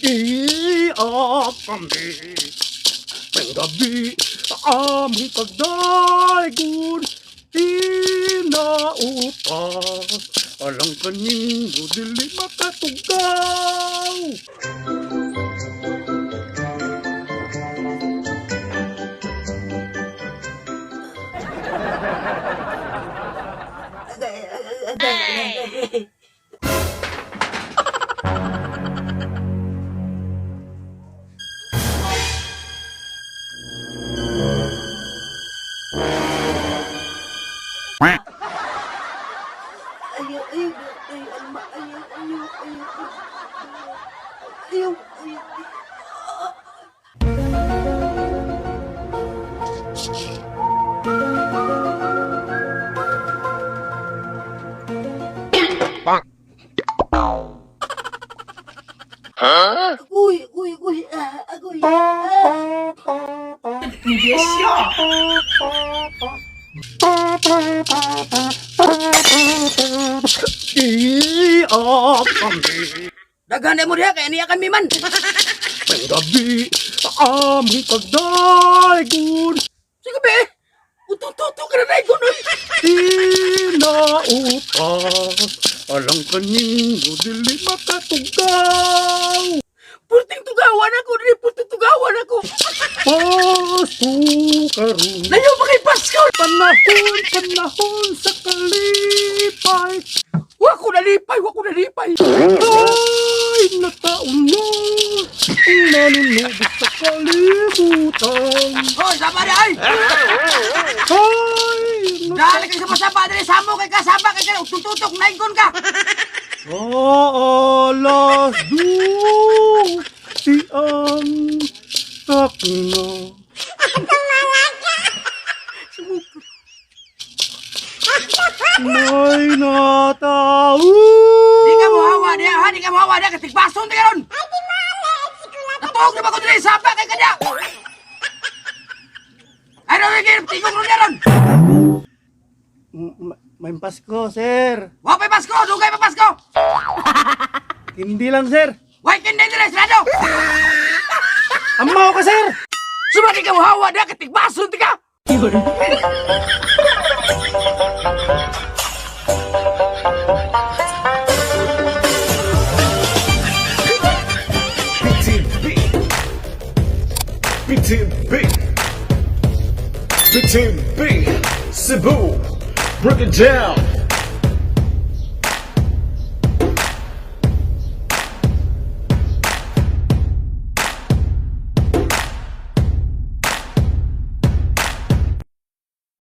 Iya kami. Maayong gabii, among pagdaygon. Tinaupas. Alang kanimo dili makatugaw. Ayaw, ayaw, ayaw, alma, ayaw, ayaw, ayaw, ayaw, ayaw, Agoy, agoy, agoy, ah, agoy, ah. Iya kami. Daghan mo diha kay niya kami man. Maayong gabii, among pagdaygon. Sige be. Utututo ka na daygon oy. Tinaupas. Alang kanimo dili makatugaw. Purting tugawan ako diri, purting tugawan ako. Pasko karon. Layo pa kay Pasko. Panahon, panahon sa kalipay. Wa ko nalipay, wa ko nalipay. Ay, nataon na ang manunubos sa kalibutan. Hoy, sama di ay. Ay, Dali kay sama-sama diri samo kay ka sama kay ka utututok naigon ka. Alas si ang takna. May natao. Di ka mohawa diha, ha? Di ka mohawa diha kay tigbason ti karon. Natuog na ba ko diri sapa kay kanya? Ay, ron, tigong ron ron. May Pasko, sir. Wa pa'y Pasko, dugay pa Pasko. Hindi lang, sir. Way kindi diri sarado. Amaw ka, sir. Sumagi ka mohawa diha kay tigbason ti ka. BTB BTB BTB Cebu. Break it down.